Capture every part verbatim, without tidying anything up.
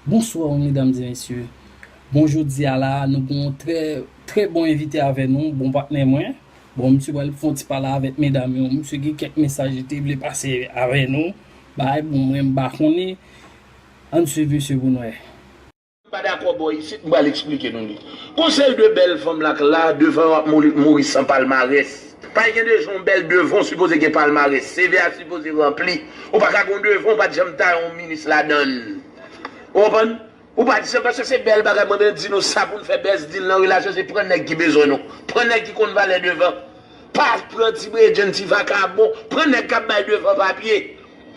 Bonswa, medam e mesye. Bon, jodi a la, nou gen yon trè, trè bon envite avè nou, bon patnè mwen. Bon, misye pral fè yon ti pale avèk medam yo. Misye gen kèk mesaj li te vle pase avè nou. Bagay bon, mwen m pa konnen. Ann swiv misye pou n wè. Pa dakò bò isit, m pral eksplike nou li. Gon seri de bèl fanm la k la, devan w ap mouri, mouri san palmarès. Pa gen de jan yon bèl devan w sipoze gen palmarès. C V a sipoze ranpli. Ou pa ka gon devan w pa t janm ta yon minis ladan l. Ou konprann? Ou pa di sa paske se bèl bagay, mwen menm di nou sa pou n fè best deal nan relasyon, se pran nèg ki bezwen nou. Pran nèg ki konn valè devan. Pa pran ti bredjenn, ti vakabon. Pran nèg k ap bay devan papye.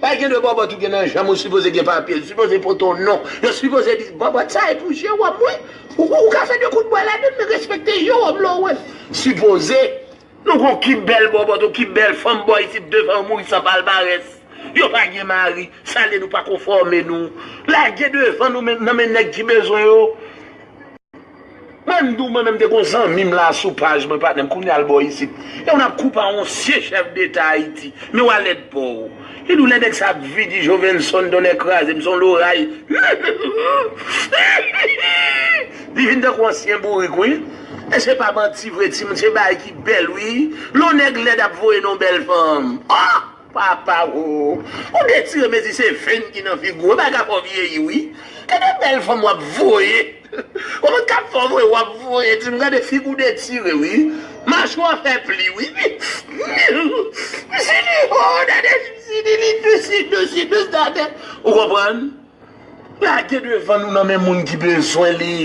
Pa gen de bòbòt ou gen nan janm ou sipoze gen papye. Li sipoze pote yon non. Yo sipoze di, bòbòt sa e pou Jewòm, wi. Ou, ou ka fè de kout bwa ladan l, men respekte Jewòm lè w wè l. Sipoze. Nou gon ki bèl bòbòt, ki bèl fanm bò isit devan yo mouri san palmarès. Yo pa gen mari, sa vle nou pa konfòme nou. Lage devan nou men, nan men nèg ki bezwen yo. Mwen m di w, mwen menm te gon zanmi m la sou paj mwen, patnè m, kounye a l bò isit. E w n ap koupe a yon sye chèf deta Ayiti. Men w a lèd pa w. Li di w lè nèg sa ap vidi Jovenson donnè kraze m se yon loray. Li vin tankou ansyen bourik, wi. E se pa manti vre, timoun, se bagay ki bèl, wi. Lè yon nèg lèd ap voye nan yon bèl fanm. Oh! Papa, oh! Ou detire, mezi se venn ki nan figi w. E bagay fò vyeyi, wi. Gade bèl fanm w ap voye. Ou konn k ap fè w voye, w ap voye, timoun, gade figi w detire, wi. Machwa fè pli, wi. Misye di, oh, gade, misye di, li dous, li dous, li dous, gade. Ou konprann? Lage devan nou nan men moun ki bezwen li.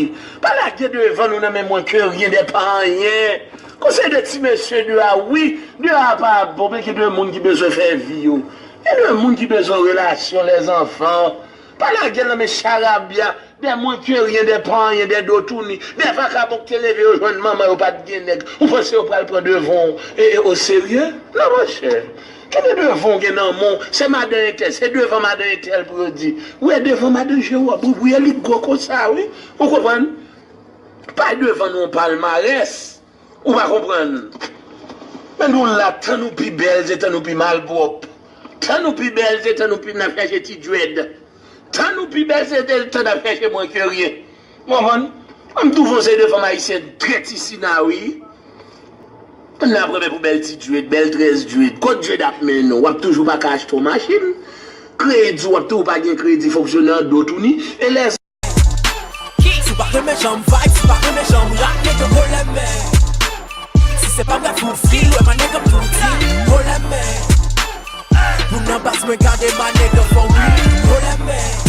Pa lage devan nou nan men mwen ke ryen de pa anyen. Konsèy de ti mesye de a, wi, de a pa bon, men gen de moun ki bezwen fè vi yo. Gen de moun ki bezwen relasyon, lèzanfan. Pa lage l nan men charabya, de mwen ke ryen, de pa anyen, de do touni, de vakabon ki te leve yo jwenn manman yo pa t gen nèg. Ou panse yo pral pran devan w e, e, o serye? Non, monchè. Kite devan w gen nan men w, se madan entèl, se devan madan entèl pou yo di. Ou wè devan madan Jewòb, wi, wi, e li gwo konsa, wi. Ou konprann? Pa devan nou palmarès. Ou pa konprann? Men nou la, tan nou pi bèl, se tan nou pi malpwòp. Tan nou pi bèl, se tan nou pi n ap chèche ti djwèd. Tan nou pi bèl, se tan n ap chèche mwen ke ryen. Ou konprann? Mwen m twouve yon seri de fanm ayisyen trè ti sina, wi. N ap renmen pou bèl ti djwèd, bèl trèz djwèd. Kot djwèd ap mennen w? W ap toujou pa ka achte yon machin. Kredi, w ap toujou pa gen kredi, fonksyonè an do touni. E lè Si w pa renmen jan m vibe, si w pa renmen jan m rap, nèg yo pwoblèm, men si se pa m rap pou fil, wè ma nèg m tou di pwoblèm, men pou nan bas mwen gade ma nèg yo fè wi pwoblèm, men